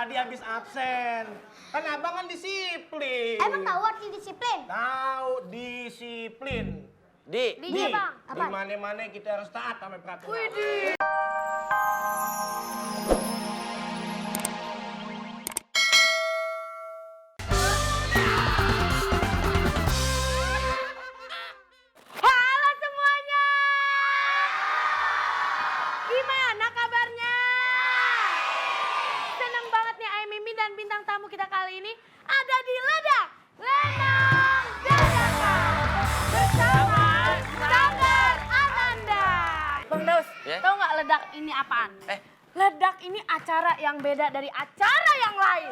tadi habis absen. Kan abang kan disiplin. Emang tahu arti disiplin? Tahu disiplin. Di. Di bang. Di mana-mana kita harus taat sama peraturan. Halo semuanya. Gimana kabarnya? Seneng banget nih Ayah Mimi dan bintang tamu kita kali ini ada di Ledak Lenong Dadakan bersama Sanggar Ananda. Bang Daus, Ya? tahu nggak Ledak ini apaan? Ledak ini acara yang beda dari acara yang lain.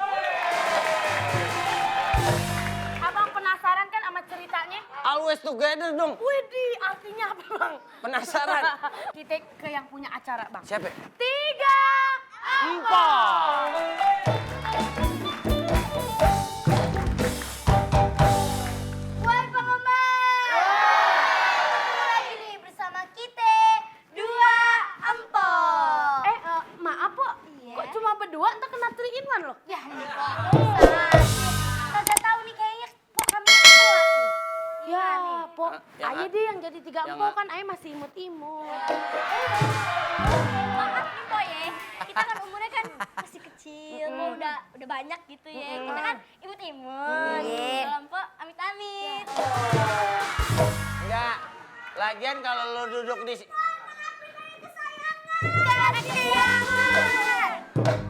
Abang penasaran kan sama ceritanya? Always together dong. Widih, artinya apa bang? Penasaran. Kita ke yang punya acara bang. Siapa? 3, 4. Woi penggemar. Ketemu lagi nih bersama kita Dua Empok. Maaf po, Iya. kok cuma berdua entah kena 3 in 1 loh? Ya nih Pok, kagak tahu nih kayaknya Pok kami telat nih. Ya, nih. po, yang Ayah a- deh yang jadi 3 yang empok a- kan Ayah masih imut-imut. Maaf nih Pok ya, kita kan umurnya kan masih kecil, Pok udah banyak gitu ya. Kita kan imut-imut. Kalau Pok amit-amit. Enggak. Lagian kalau lo duduk di Kesayangan.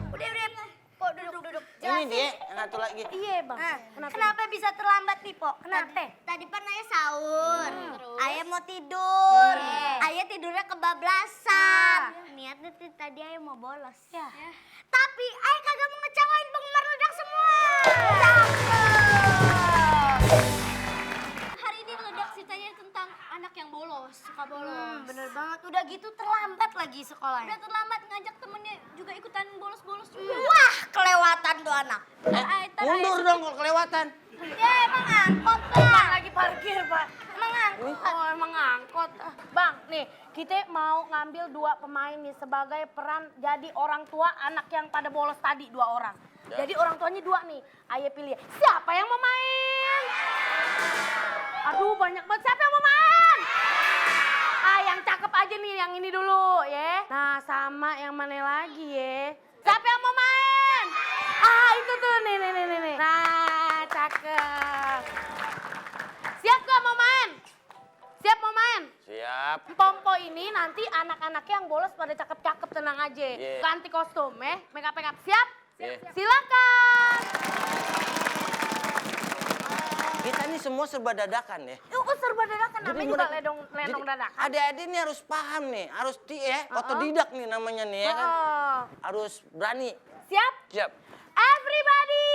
Udah, Pok duduk. ini dia yang satu lagi. Iya bang. Kenapa bisa terlambat nih, Pok? Kenapa? Tadi kan Ayah sahur. Ayah mau tidur. Ayah tidurnya kebablasan. Niatnya tadi Ayah mau bolos. Ya. Tapi Ayah kagak mau ngecewain penggemar Ledak semua. Hari ini Ledak ceritanya tentang anak yang bolos, suka bolos. Bener banget. Udah gitu terlambat lagi sekolahnya. Udah terlambat ngajak temennya juga ikutan bolos-bolos juga. Wah, kelewatan tuh anak. Mundur dong kalau kelewatan. Ya emang angkot Bang lah. lagi parkir pak. Emang angkot. Oh emang angkot. Bang nih kita mau ngambil 2 pemain nih sebagai peran jadi orang tua anak yang pada bolos tadi 2 orang. Ya. Jadi orang tuanya 2 nih. Ayah pilih siapa yang mau main? Aduh banyak banget siapa yang mau main? Yang cakep aja nih yang ini dulu ya. Nah sama yang mana lagi ya? Siapa yang mau main? Itu tuh nih. Nah cakep. Siap gak mau main? Siap mau main? Siap. Pompo ini nanti anak-anaknya yang bolos pada cakep-cakep tenang aja. Iya. Ganti kostum make up. Siap? Iya. Silakan. Kita ini semua serba dadakan ya. Serba dadakan namanya juga lenong jadi dadakan. adik-adik ini harus paham nih, harus otodidak nih namanya nih ya kan. Oh. Harus berani. Siap? Siap. Everybody!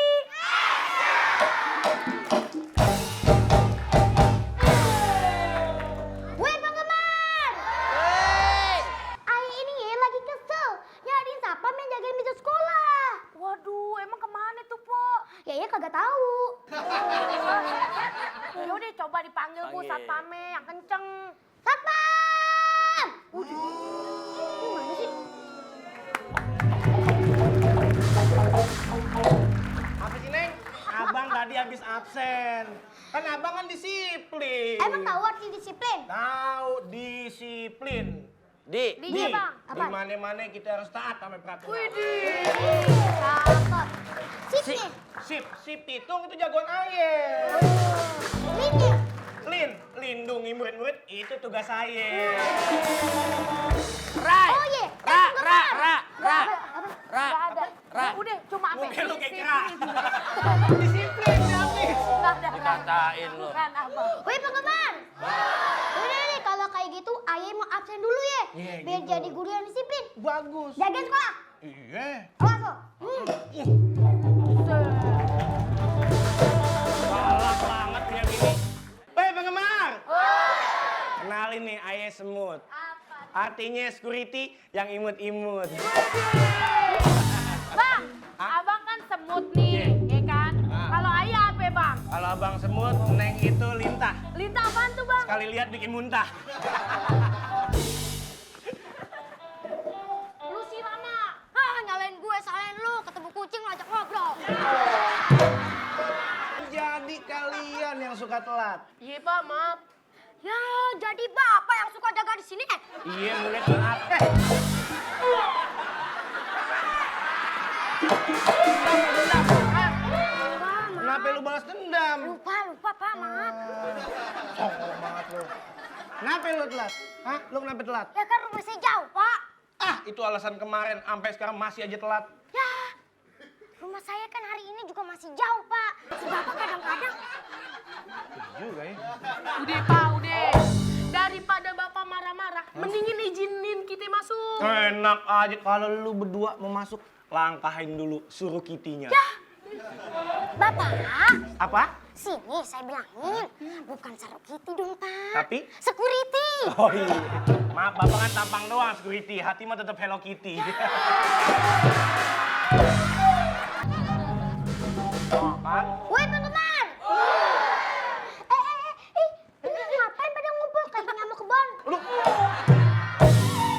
Woi penggemar. Hey! Ayah ini ya lagi kesel. Nyariin sapam yang jagain meja sekolah. Waduh, emang kemana tuh, Po? Ya kagak tahu. Ya udah coba dipanggil Bu Panggil. satpamnya yang kenceng. Sapam. Gimana sih? Apa sih, Neng? Abang tadi habis absen. Kan abang kan disiplin. Emang tahu arti disiplin? Tahu disiplin. Di. Iya, Bang. Di mana-mana kita harus taat sama peraturan. Cakep. Sip nih. Sip hitung itu jagoan ayah. Lini. Lindungi murid-murid itu tugas saya. Rai. Oh iya. Ra. Nggak ada. Ra. Udah cuma apa? Mungkin lu kayak kera. Disiplin udah habis. Dikatain lu. Bukan apa. Woi penggemar. Udah nih kalau kayak gitu Ayah mau absen dulu ya. Iya, Biar gitu. jadi guru yang disiplin. Bagus. Jagain sekolah. Iya. Awas lo. Galak banget yang ini. Hei penggemar. Kenalin nih ayah semut. Artinya security yang imut-imut. Bang, abang kan semut nih, ya kan? Kalau ayah apa bang? Kalau abang semut, Neng itu lintah. Lintah apaan tuh bang? Sekali lihat bikin muntah. Lu sih lama. Nyalain gue, salahin lu. Ketemu kucing ngajak Jadi kalian yang suka telat. Iya Pak, maaf. Ya, jadi bapak yang suka jaga di sini. Iya, mulai telat. Kenapa lu balas dendam? Lupa, Pak, maaf. Songong banget lu. Kenapa lu telat? Hah? Lu kenapa telat? Ya kan rumah saya jauh, Pak. Ah, itu alasan kemarin. Sampai sekarang masih aja telat. Ya, rumah saya kan hari ini juga masih jauh, Pak. Si bapak kadang-kadang. Juga ya. Udah Pak, udah. Daripada Bapak marah-marah, mendingin izinin kita masuk. Enak aja kalau lu berdua mau masuk. Langkahin dulu, suruh kitinya. Ya, Bapak. Apa? Sini saya bilangin, bukan Saruk Kitty dong, Pak. Tapi? Security. Oh iya. Maaf, Bapak kan tampang doang security. Hati mah tetap Hello Kitty. Oh, kan? Woi, penggemar. Ini ngapain pada ngumpul kayak nyamuk kebon? Lu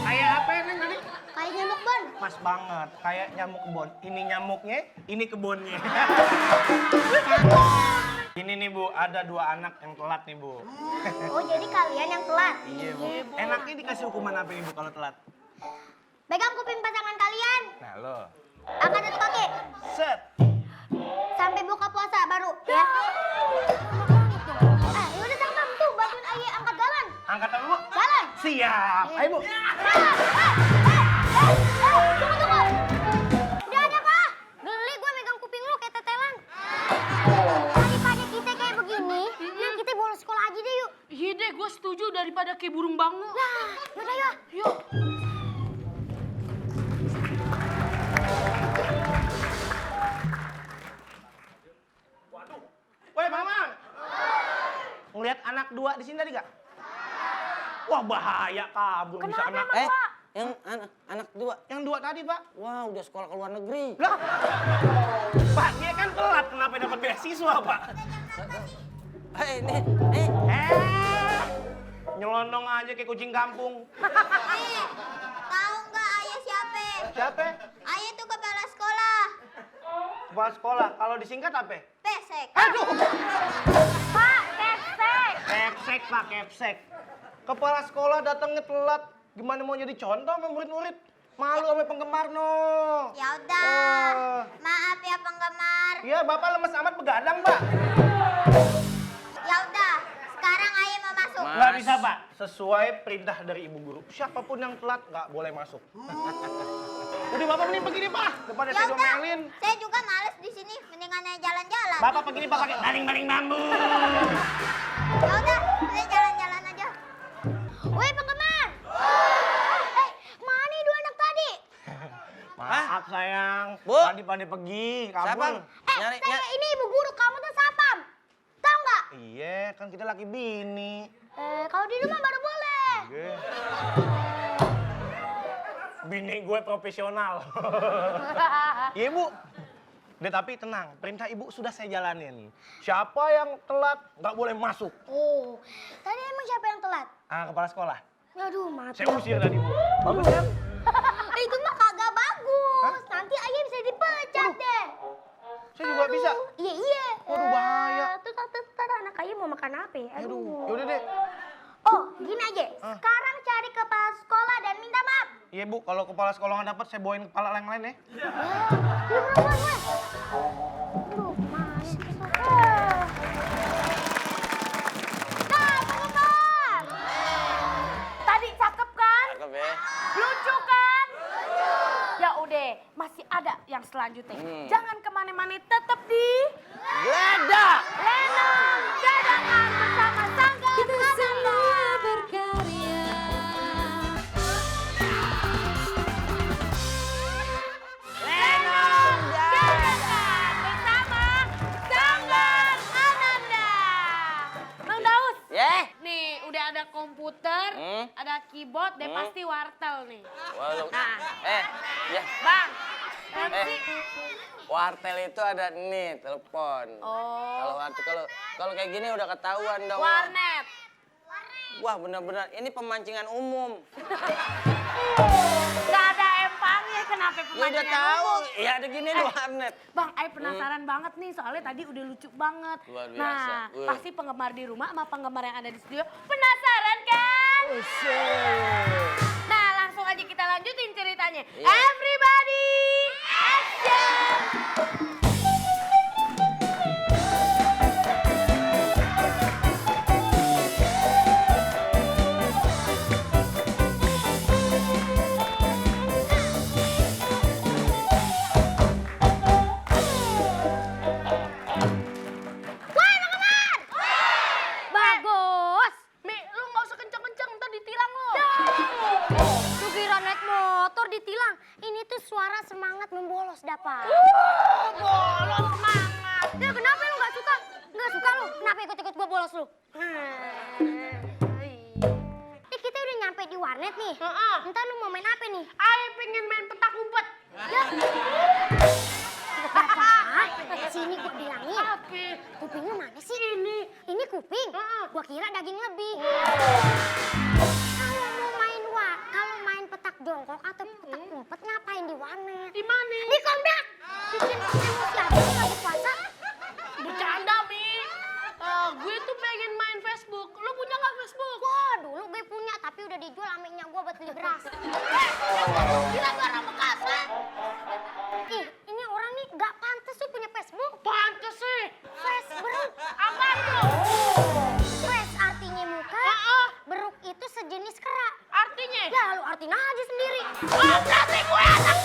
kayak apa Neng tadi? Kayak nyamuk kebon. Pas banget, kayak nyamuk kebon. Ini nyamuknya, ini kebunnya. Ini nih Bu, ada 2 anak yang telat nih Bu. Oh, jadi kalian yang telat. Iya Bu. Enaknya dikasih hukuman apa nih Bu kalau telat? Pegang kuping pasangan kalian. Nah lo. Angkat satu kaki. Set. Sampai buka puasa baru, ya. Yaudah sama tuh, bantuin Aye angkat galon. Angkat apa Bu? Galon. Siap. Ayo Bu. Tunggu. Udah ada, Pak. Geli gue megang kuping lu kayak tetelan. Daripada kita kayak begini, yang kita bolos sekolah aja deh yuk. Iya deh, gue setuju daripada kayak burung bango. Nah, yaudah yuk. Yuk. Woi, Mamang. Ngeliat anak 2 di sini tadi gak? Wah, bahaya kabur bisa anak. Yang anak 2. Yang 2 tadi, Pak. Wah, udah sekolah ke luar negeri. Lah. Pak, dia kan telat. Kenapa dapat beasiswa, Pak? Ini. Nyelondong aja kayak kucing kampung. Tahu nggak Ayah siapa? Siapa? Ayah tuh kepala sekolah. Kepala sekolah. Kalau disingkat apa? Pesek. Aduh. Pak, pesek. Kepsek, Pak, kepsek. Kepala sekolah datangnya telat. Gimana mau jadi contoh sama murid-murid? Malu sama penggemar, no. Ya udah. Maaf ya penggemar. Iya, Bapak lemes amat begadang, Pak. Ya udah. Sekarang Ayah mau masuk. Nggak bisa, Pak. Sesuai perintah dari Ibu Guru. Siapapun yang telat nggak boleh masuk. Udah, Bapak mending pergi deh, Pak. Daripada Ya saya udah. domelin. Saya juga males di sini. Mendingan Ayah jalan-jalan. Bapak pergi nih, Pak, pakai baling-baling bambu. Ya udah, saya jalan-jalan aja. Woi penggemar. Mana 2 anak tadi? Maaf, sayang. Bu. Tadi pada pergi. Siapa? Kabur. Nyari. Saya ini ibu guru, kamu tuh sapam. Tahu nggak? Iya, kan kita laki bini. Kalau di rumah baru boleh. Iya. Bini gue profesional. Iya, Bu. Udah, tapi tenang, perintah Ibu sudah saya jalanin. Siapa yang telat nggak boleh masuk. Oh, tadi emang siapa yang telat? Kepala sekolah. Aduh, maaf. Saya usir tadi, Bu. Bagus kan? Itu mah kagak bagus. Nanti Ayah bisa dipecat deh. Saya juga bisa. Iya. Waduh, bahaya. Terus anak Ayah mau makan apa ya? Aduh, yaudah deh. Oh, gini aja. Sekarang cari kepala sekolah dan minta maaf. Iya, Bu, kalau kepala sekolah nggak dapat, saya bawain kepala yang lain ya. Aduh, mana kita? Nah, penggemar. Tadi cakep kan? Cakep ya. Lucu kan? Ya udah, masih ada yang selanjutnya. Jangan kemana-mana, tetap di Geda. Lenong Dadakan bersama Sanggar Ananda. Lenong Dadakan bersama Sanggar Ananda. Bang Daus, Yeah. nih udah ada komputer, ada keyboard, deh pasti wartel nih. Walau. Nah. Ya. Bang, MC. Wartel itu ada nih, telepon. Oh. Kalau kayak gini udah ketahuan dong. Warnet. Wah, benar-benar ini pemancingan umum. Gak ada empangnya, kenapa Ya udah pemancingan tahu, umum? Iya ada gini di warnet. Bang, Ai penasaran banget nih soalnya tadi udah lucu banget. Luar biasa. Nah, Wih. pasti penggemar di rumah sama penggemar yang ada di studio penasaran kan? Nah, langsung aja kita lanjutin ceritanya. Iya. Everybody, action! Bagus. Mi, lu nggak usah kenceng-kenceng, ntar ditilang lo. Lu kira naik motor ditilang. Ini tuh suara semangat membolos dapat. Bolos semangat. Ya kenapa lu nggak suka? Nggak suka lu? Kenapa ikut-ikut gua bolos lu? Kita udah nyampe di warnet nih. Heeh. Entar lu mau main apa nih? Ai pengen main petak umpet. Bapak, sini gua bilangin. Tapi Kuping lu mana sih? ini. Ini kuping? Heeh. Gua kira daging lebih. Kalau main petak jongkok atau petak umpet ngapain di warnet? Di mana? Di komdak. Bikin emosi aja lu lagi puasa. Bercanda, Mi. Gue tuh pengen main Facebook. Lu punya nggak Facebook? Wah, dulu gue punya tapi udah dijual sama nyak gua buat beli beras. Kira barang bekas, lah. Ih, ini orang nih gak pantas tuh punya Facebook. Pantes sih. Facebook. Apaan tuh? Face artinya muka. Heeh. Beruk itu sejenis kera. Artinya? Ya lu artiin aja sendiri. Oh, berarti gue anak